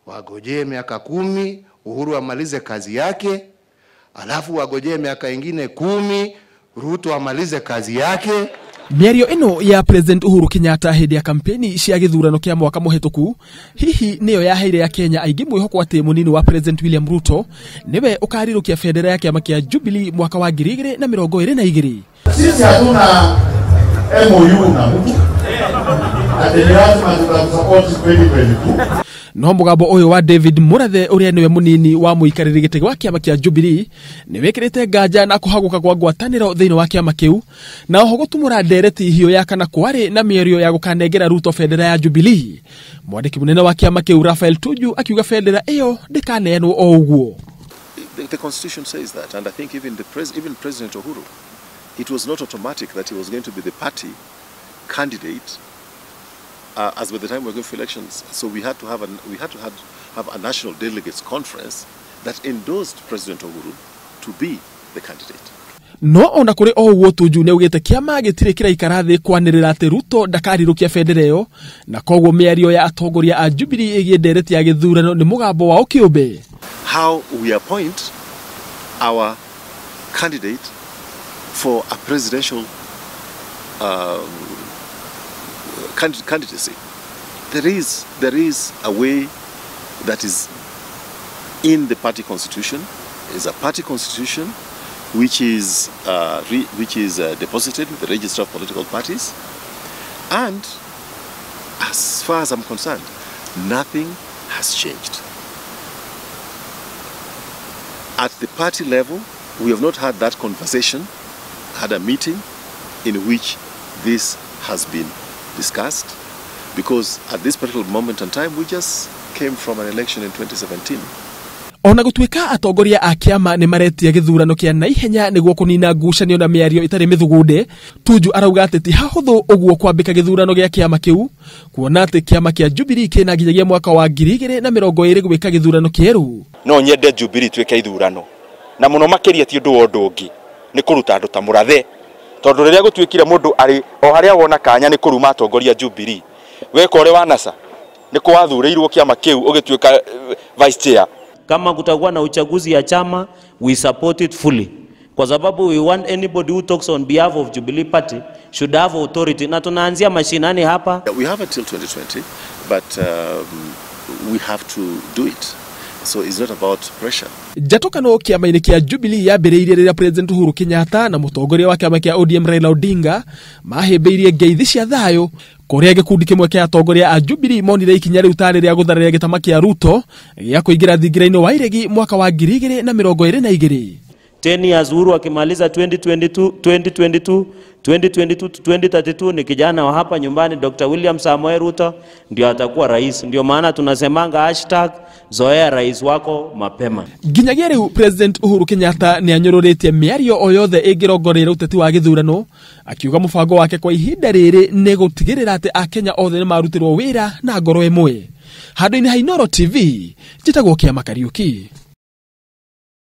Wagojee miaka 10 Uhuru amalize kazi yake, alafu wagojee miaka ingine 10 Ruto amalize kazi yake. Mĩario ĩno ya President Uhuru Kenyatta hĩndĩ ya kampeni cia gĩthurano kĩa mwaka mũhĩtũku hihi nĩyo yaheire Akenya aingĩ mwĩhoko atĩ mũnini wa President William Ruto nĩwe ũkarirũkia bendera ya kĩama kĩa Jubilee mwaka wa 2022. Sisi hatuna MOU na mtu ati ni lazima tutamsupport 2022. No mũgambo ũyũ wa David Murathe ũrĩa nĩwe mũnini wa mũikarĩri gĩtĩ wa kĩama kĩa Jubilee nĩ wĩkĩrĩte nganja na kũhagũka kwa ngwatanĩro thĩinĩ wa kĩama kĩu, na oho gũtumũra ndereti hiũ ya kana kwarĩ na mĩario ya gũkanengera Ruto bendera ya Jubilee. Mwandĩki mũnene wa kĩama kĩu Raphael Tuju akiuga bendera ĩyo ndĩkaneanwo o ũguo. The constitution says that, and I think even even President Uhuru, it was not automatic that he was going to be the party candidate. As by the time we were going for elections, so we had to have a national delegates conference that endorsed President Uhuru to be the candidate. No ona kuri o uguo Tuju nĩ augĩte kĩama gĩtirĩ kĩraikara thĩ kwanĩrĩra atĩ Ruto ndakarirũkia bendera ĩyo, na koguo mĩario ya atongoria a Jubilee ĩgiĩ ndereti ya gĩthurano nĩ mũgambo wao kĩũmbe. How we appoint our candidate for a presidential candidacy. There is a way that is in the party constitution. Is a party constitution which is deposited with the Register of Political Parties, and as far as I'm concerned, nothing has changed. At the party level, we have not had that conversation, had a meeting in which this has been discussed, because at this particular moment in time we just came from an election in 2017. Ona gũtuĩka atongoria a kĩama nĩ maretia gĩthurano kĩa naihenya nĩguo kũnina ngucanio na mĩario ĩtarĩ mĩthugunde, Tuju arauga atĩ ti hahũthũ ũguo kwambĩka gĩthurano gĩa kĩama kĩu, kuona atĩ kĩama kĩa Jubilee kĩna nginyagia mwaka wa 2020 gwĩka gĩthurano kĩerũ. No nyende Jubilee tuĩke ithurano na mũno makĩria ti ũndũ wa ũndũ ũngĩ nĩ kũruta andũ ta Murathe, tondũ rĩrĩa gũtuĩkire mũndũ arĩ o harĩa wona kanya nĩ kũruma atongoria Jubilee, weka ũrĩa wa NASA nĩ kwathurĩirwo kĩama kĩu ũgĩtuĩka vice chair. Kama kutakuwa na uchaguzi ya chama, we support it fully, kwa sababu we want anybody who talks on behalf of Jubilee Party should have authority, na tunaanzia mashinani hapa. We have until 2020, but we have to do it. So it's not about pressure. Njatũkano kĩama-inĩ kĩa Jubilee yambĩrĩirie rĩrĩa President Uhuru Kenyatta na mũtongoria wa kĩama kĩa ODM Raila Odinga mahĩmbĩirie ngeithi cia thayũ, kũrĩa gĩkundi kĩmwe kĩa atongoria a Jubilee monire ikinya rĩu tarĩ rĩa gũthararia gĩtama kĩa Ruto gĩa kũingĩra thingira-inĩ wa iregi mwaka wa 2022. 10 years Uhuru akimaliza 2022 2022 2022 to 2032 ni kijana wa hapa nyumbani Dr. William Samoei Ruto ndio atakuwa rais. Ndio maana tunasemanga hashtag zoea rais wako mapema. Nginyagia rĩu President Uhuru Kenyatta nĩ anyũrũrĩtie mĩario o yothe ĩngĩrongoreire ũteti wa gĩthurano, akiuga mũbango wake kwa ihinda rĩrĩ nĩ gũtigĩrĩra atĩ Akenya othe nĩ marutĩrwo wĩra na ngoro ĩmwe. Handũ-inĩ ha Inooro TV, njĩtagwo Kĩama Kariũki.